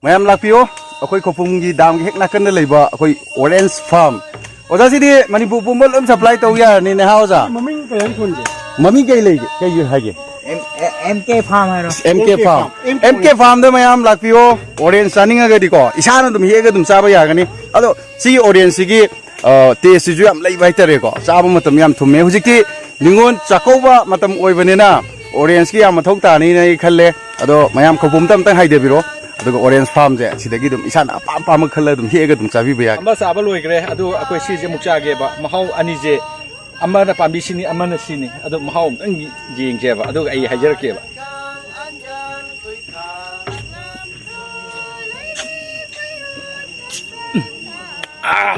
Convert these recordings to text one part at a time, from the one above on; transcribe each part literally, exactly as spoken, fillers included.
ꯃꯌꯥꯝ ꯂꯥꯛꯄꯤꯌꯣ, ꯑꯩꯈꯣꯏ ꯈꯧꯄꯨꯝꯒꯤ ꯗꯥꯝꯒꯤ ꯍꯦꯛ ꯅꯥꯀꯟꯗ ꯂꯩꯕ ꯑꯩꯈꯣꯏ ꯑꯣꯔꯦꯟꯖ ꯐꯥꯔꯝ꯫ ꯑꯣꯖꯥ, ꯁꯤꯗꯤ ꯃꯅꯤꯄꯨꯔ ꯄꯨꯝꯕ ꯂꯣꯏ ꯁꯄ꯭ꯂꯥꯏ ꯇꯧ ꯌꯥꯔꯅꯤꯅꯦ, ꯍꯥ ꯑꯣꯖꯥ? ꯃꯃꯤꯡ ꯀꯩ ꯍꯥꯏꯅ ꯊꯣꯟꯒꯦ? ꯃꯃꯤꯡ ꯀꯩ ꯂꯩꯒꯦ? ꯀꯩ ꯍꯥꯏꯒꯦ? ꯑꯦꯝ ꯀꯦ ꯐꯥꯝ ꯍꯥꯏꯔꯣ꯫ ꯑꯦꯝ ꯀꯦ ꯑꯦꯝ ꯀꯦ ꯐꯥꯝ꯫ ꯐꯥꯝ꯫ ꯑꯦꯝ ꯀꯦ ꯑꯦꯝ ꯀꯦ ꯐꯥꯝꯗ ꯃꯌꯥꯝ ꯂꯥꯛꯄꯤꯌꯣ꯫ ꯑꯣꯔꯦꯟꯖ ꯆꯥꯅꯤꯡꯉꯒꯗꯤꯀꯣ, ꯏꯁꯥꯅ ꯑꯗꯨꯝ ꯍꯦꯛꯑꯒ ꯑꯗꯨꯝ ꯆꯥꯕ ꯌꯥꯒꯅꯤ꯫ ꯑꯗꯣ ꯁꯤꯒꯤ ꯑꯣꯔꯦꯟꯖꯁꯤꯒꯤ, ꯑ, ꯇꯦꯁꯁꯤꯁꯨ ꯌꯥꯝ ꯂꯩꯕ ꯍꯥꯏꯇꯥꯔꯦꯀꯣ꯫ ꯆꯥꯕ ꯃꯇꯝ ꯌꯥꯝ ꯊꯨꯝꯃꯦ꯫ ꯍꯧꯖꯤꯛꯇꯤ ꯅꯤꯉꯣꯜ ꯆꯥꯛꯀꯧꯕ ꯃꯇꯝ ꯑꯣꯏꯕꯅꯤꯅ ꯑꯣꯔꯦꯟꯖꯀꯤ ꯌꯥꯝ ꯃꯊꯧ ꯇꯥꯅꯤꯅ ꯑꯩ ꯈꯜꯂꯦ꯫ ꯑꯗꯣ ꯃꯌꯥꯝ ꯈꯧꯄꯨꯝꯗ ꯑꯝꯇꯪ ꯍꯥꯏꯊꯕꯤꯔꯣ, ꯑꯗꯨꯒ ꯑꯣꯔꯦꯟꯖ ꯐꯥꯔꯝꯁꯦ ꯁꯤꯗꯒꯤ ꯑꯗꯨꯝ ꯏꯁꯥꯅ ꯑꯄꯥꯝ ꯑꯄꯥꯝꯕ ꯈꯜꯂ ꯑꯗꯨꯝ ꯍꯦꯛꯑꯒ ꯑꯗꯨꯝ ꯆꯥꯕꯤꯕ ꯌꯥꯒꯅꯤ꯫ ꯑꯃ ꯆꯥꯕ ꯂꯣꯏꯈ꯭ꯔꯦ, ꯑꯗꯨ ꯑꯩꯈꯣꯏ ꯁꯤꯁꯦ ꯑꯃꯨꯛ ꯆꯥꯒꯦꯕ꯫ ꯃꯍꯥꯎ ꯑꯅꯤꯁꯦ, ꯑꯃꯅ ꯄꯥꯝꯕꯤ ꯁꯤꯅꯤ, ꯑꯃꯅ ꯁꯤꯅꯤ꯫ ꯑꯗꯣ ꯃꯍꯥꯎ ꯑꯝꯇꯪ ꯌꯦꯡꯁꯦꯕ, ꯑꯗꯨꯒ ꯑꯩ ꯍꯥꯏꯖꯔꯛꯀꯦꯕ꯫ ꯎꯝ꯫ ꯑꯥ!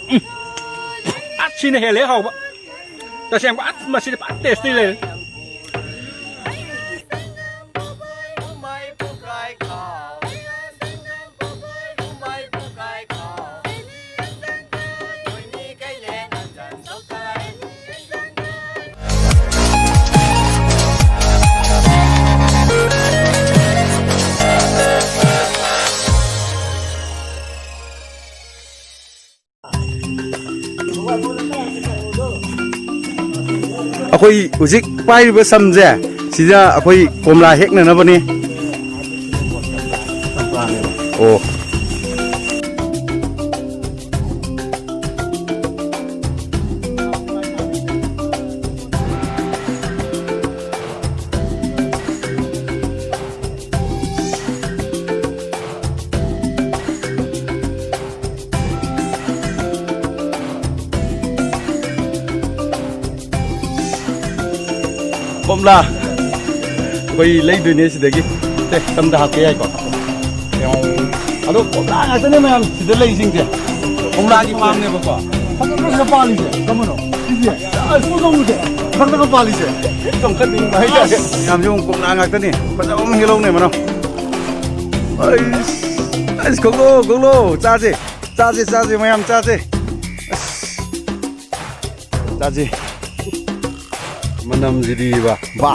ꯎꯝ꯫ ꯑꯁ, ꯁꯤꯅ ꯍꯦꯜꯂꯦ ꯍꯥꯎꯕ꯫ ꯇꯁꯦꯡꯕ, ꯑꯁ, ꯃꯁꯤꯗꯤ ꯐꯖꯅ ꯇꯦꯁꯇꯤ ꯂꯩꯔꯦ꯫ ꯑꯩꯈꯣꯏ ꯍꯧꯖꯤꯛ ꯄꯥꯏꯔꯤꯕ ꯁꯝꯁꯦ, ꯁꯤꯗ ꯑꯩꯈꯣꯏ ꯀꯣꯝꯂꯥ ꯍꯦꯛꯅꯅꯕꯅꯤ꯫ ꯑꯣ꯫ ꯀꯣꯝꯂꯥ ꯑꯩꯈꯣꯏ ꯂꯩꯗꯣꯏꯅꯦ ꯁꯤꯗꯒꯤ꯫ ꯁꯦ, ꯁꯝꯗ ꯍꯥꯞꯄ ꯌꯥꯏꯀꯣ? ꯑꯗꯣ ꯀꯣꯝꯂꯥ ꯉꯥꯛꯇꯅꯦ ꯃꯌꯥꯝ ꯁꯤꯗ ꯂꯩꯁꯤꯡꯁꯦ꯫ ꯀꯣꯝꯂꯥꯒꯤ ꯐꯥꯝꯅꯦꯕꯀꯣ꯫ ꯐꯖꯅ ꯐꯖꯅ ꯄꯥꯜꯂꯤꯁꯦ ꯀꯔꯝꯕꯅꯣ? ꯁꯤꯁꯦ? ꯑꯁ, ꯁꯣꯝ ꯁꯣꯝꯁꯦ꯫ ꯃꯊꯛꯇꯒ ꯄꯥꯜꯂꯤꯁꯦ꯫ ꯆꯣꯡꯈꯠꯅꯤꯡꯕ ꯍꯥꯏꯇꯥꯔꯦ꯫ ꯃꯌꯥꯝꯁꯦ ꯑꯃꯨꯛ ꯀꯣꯝꯂꯥ ꯉꯥꯛꯇꯅꯤ꯫ ꯐꯖꯕ ꯑꯃ ꯍꯦꯛꯂꯧꯅꯦ ꯃꯅꯥꯎ꯫ ꯑꯩꯁ, ꯑꯩꯁ, ꯈꯣꯡꯂꯣ, ꯈꯣꯡꯂꯣ꯫ ꯆꯥꯁꯦ, ꯆꯥꯁꯦ, ꯆꯥꯁꯦ, ꯃꯌꯥꯝ ꯆꯥꯁꯦ꯫ ꯑꯁ, ꯆꯥꯁꯦ꯫ ꯃꯅꯝꯁꯤꯗꯤꯕ꯫ ꯕꯥ꯫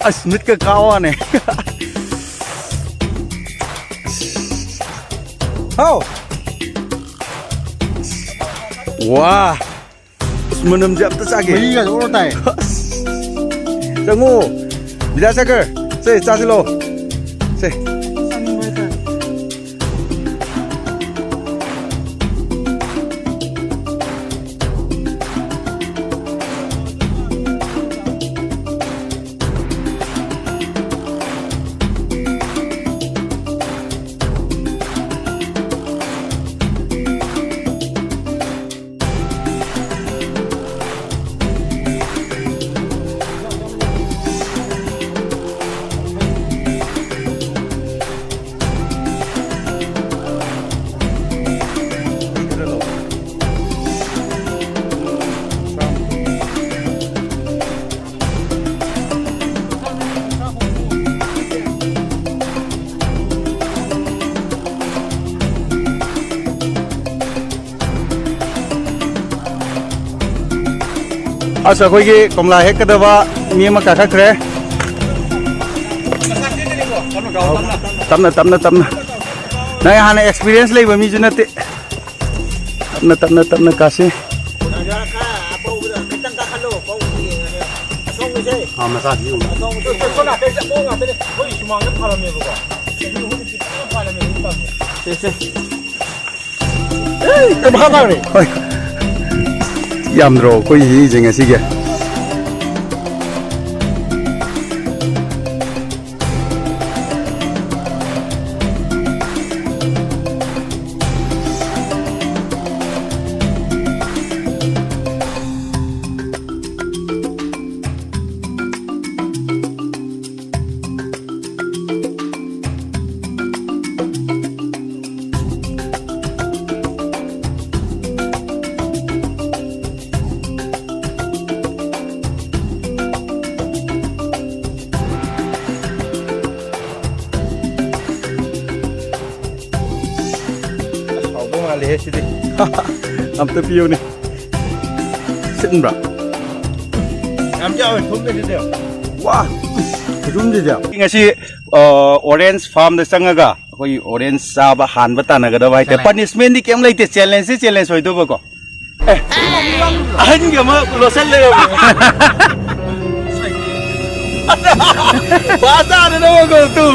ꯑꯁ, ꯃꯤꯠꯀ ꯀꯥꯋꯥꯅꯦ꯫ ꯍꯥꯎ꯫ ꯋꯥ꯫ ꯑꯁ, ꯃꯅꯝꯁꯦ ꯑꯝꯇ ꯆꯥꯒꯦ꯫ ꯃꯍꯤꯒ ꯑꯣꯔ ꯇꯥꯏ꯫ ꯑꯁ꯫ ꯆꯪꯉꯣ꯫ ꯕꯤꯗ꯭ꯌꯥꯁꯥꯒꯔ, ꯁꯦ, ꯆꯥꯁꯤꯜꯂꯣ꯫ ꯁꯦ꯫ ꯆꯥꯅꯤꯡꯕ ꯍꯥꯏꯇꯥꯔꯦ꯫ ꯑꯁ, ꯑꯩꯈꯣꯏꯒꯤ ꯀꯣꯝꯂꯥ ꯍꯦꯛꯀꯗꯕ ꯃꯤ ꯑꯃ ꯀꯥꯈꯠꯈ꯭ꯔꯦ꯫ ꯇꯞꯅ, ꯇꯞꯅ, ꯇꯞꯅ꯫ ꯅꯪ ꯍꯥꯟꯅ experience ꯂꯩꯕ ꯃꯤꯁꯨ ꯅꯠꯇꯦ꯫ ꯇꯞꯅ, ꯇꯞꯅ, ꯇꯞꯅ ꯀꯥꯁꯤ꯫ ꯑꯥ, ꯃꯆꯥꯗꯤ ꯌꯦꯡꯉꯨ꯫ ꯁꯦ, ꯁꯦ꯫ ꯍꯣꯏ꯫ ꯌꯥꯝꯗ꯭ꯔꯣ ꯑꯩꯈꯣꯏ ꯍꯤꯁꯦ ꯉꯁꯤꯒꯤ? ꯑꯁ, ꯍꯥꯎꯗꯧ ꯃꯥꯜꯂꯦꯍꯦ ꯁꯤꯗꯤ꯫ ꯑꯝꯇ ꯄꯤꯌꯨꯅꯦ꯫ ꯁꯤꯟꯕ꯭ꯔꯥ? ꯌꯥꯝ ꯌꯥꯎꯋꯦ, ꯊꯨꯝꯃꯦ ꯁꯤꯗꯤ꯫ ꯋꯥ, ꯈꯨꯗꯨꯝꯁꯤꯗꯤ꯫ ꯉꯁꯤ, ꯑ, orange farmꯗ ꯆꯪꯉꯒ ꯑꯩꯈꯣꯏꯒꯤ orange ꯆꯥꯕ ꯍꯥꯟꯕ ꯇꯥꯟꯅꯒꯗꯕ ꯍꯥꯏꯇꯥꯔꯦ꯫ Punishmentꯗꯤ ꯀꯩꯝ ꯂꯩꯇꯦ, challengeꯁꯦ challenge ꯑꯣꯏꯗꯧꯕꯀꯣ꯫ ꯑꯦ, ꯑꯍꯟꯒꯤ ꯑꯃ ꯂꯣꯠꯁꯜ ꯂꯩꯔꯝꯃꯦ꯫ ꯐꯥꯁ ꯇꯥꯗꯅꯕꯀꯣ, ꯇꯨ꯫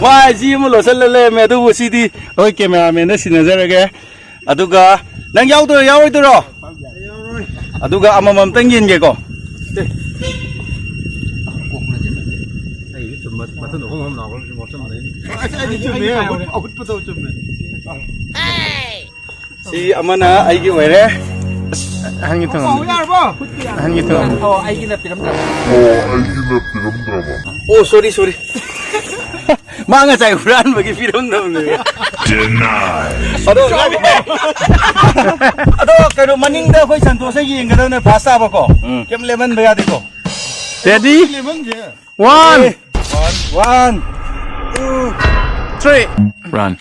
ꯃꯥ ꯁꯤ ꯑꯃ ꯂꯣꯠꯁꯜꯂ ꯂꯩꯔꯝꯃꯦ, ꯑꯗꯨꯕꯨ ꯁꯤꯗꯤ ꯑꯩꯈꯣꯏ cameramanꯗ ꯁꯤꯟꯅꯖꯔꯒꯦ꯫ ꯑꯗꯨꯒ ꯅꯪ ꯌꯥꯎꯗꯣꯏꯔꯣ, ꯌꯥꯎꯔꯣꯏꯗꯣꯏꯔꯣ? ꯑꯗꯨꯒ ꯑꯃꯃꯝꯇꯪ ꯌꯦꯟꯒꯦꯀꯣ꯫ ꯑꯩꯗꯤ ꯆꯨꯝꯃꯦ, ꯃꯊꯟꯗ ꯍꯣꯡ ꯍꯣꯡ ꯂꯥꯎꯈ꯭ꯔꯕꯁꯨ ꯃꯣꯠꯁꯟꯕꯗ ꯑꯩꯗꯤ꯫ ꯑꯁ, ꯑꯩꯗꯤ ꯆꯨꯝꯃꯦ, ꯑꯍꯨꯠ-, ꯑꯍꯨꯠꯄꯗꯣ ꯆꯨꯝꯃꯦ꯫ ꯁꯤ ꯑꯃꯅ ꯑꯩꯒꯤ ꯑꯣꯏꯔꯦ꯫ ꯑꯍꯟꯒꯤ ꯊꯨꯡꯉꯝ-, ꯌꯥꯔꯕꯣ? ꯑꯍꯟꯒꯤ ꯊꯨꯡꯉꯝ-, ꯑꯣ, ꯑꯩꯒꯤꯅ ꯄꯤꯔꯝꯗ꯭ꯔꯕ? ꯑꯣ, sorry, sorry꯫ ꯃꯥ ꯉꯁꯥꯏ ꯍꯨꯔꯥꯟꯕꯒꯤ ꯄꯤꯔꯝꯗꯕꯅꯦ꯫ ꯑꯗꯣ, ꯑꯗꯣ ꯀꯩꯅꯣ, ꯃꯅꯤꯡꯗ ꯑꯩꯈꯣꯏ ꯁꯟꯇꯣꯁꯅ ꯌꯦꯡꯒꯗꯕꯅꯦ, ꯐꯥꯁ ꯇꯥꯕꯀꯣ꯫ ꯎꯝ꯫ ꯀꯩꯝ ꯂꯦꯝꯍꯟꯕ ꯌꯥꯗꯦꯀꯣ꯫ Ready? ꯂꯦꯝꯍꯟꯁꯦ꯫ One. One, two, three. Run.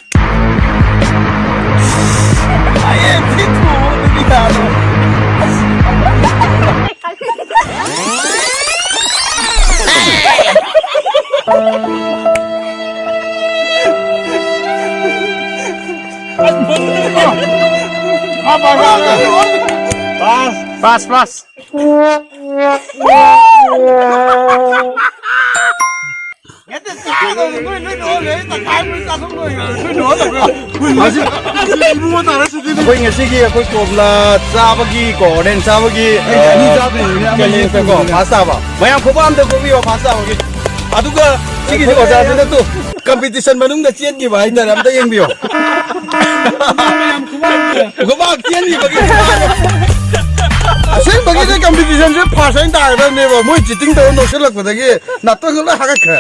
Pass, pass, pass. ꯑꯩꯈꯣꯏ ꯉꯁꯤꯒꯤ ꯑꯩꯈꯣꯏ ꯀꯣꯝꯂꯥ ꯆꯥꯕꯒꯤ, ꯀꯣ, orange ꯆꯥꯕꯒꯤ, ꯑꯅꯤ ꯆꯥꯗꯣꯏꯅꯦ, ꯑꯃ challenge ꯀꯣ, ꯐꯥꯁ ꯇꯥꯕ꯫ ꯃꯌꯥꯝ ꯈꯨꯕꯥꯛ ꯑꯝꯇ ꯈꯨꯕꯤꯌꯣ, ꯐꯥꯁ ꯇꯥꯕꯒꯤ꯫ ꯑꯗꯨꯒ ꯁꯤꯒꯤꯁꯦ ꯑꯣꯖꯥꯁꯤꯅ ꯇꯨ competition ꯃꯅꯨꯡꯗ ꯆꯦꯟꯈꯤꯕ ꯍꯥꯏꯇꯥꯔꯦ, ꯑꯝꯇ ꯌꯦꯡꯕꯤꯌꯣ꯫ ꯈꯨꯕꯥꯛ ꯆꯦꯟꯈꯤꯕꯒꯤ꯫ ꯑꯁꯦꯡꯕꯒꯤꯗꯤ competitionꯁꯦ first ꯑꯣꯏꯅ ꯇꯥꯒꯗꯕꯅꯦꯕ, ꯃꯣꯏ cheating ꯇꯧꯔ ꯅꯣꯛꯁꯤꯜꯂꯛꯄꯗꯒꯤ ꯅꯥꯇꯣꯟꯒ ꯂꯣꯏ ꯍꯥꯒꯠꯈ꯭ꯔꯦ꯫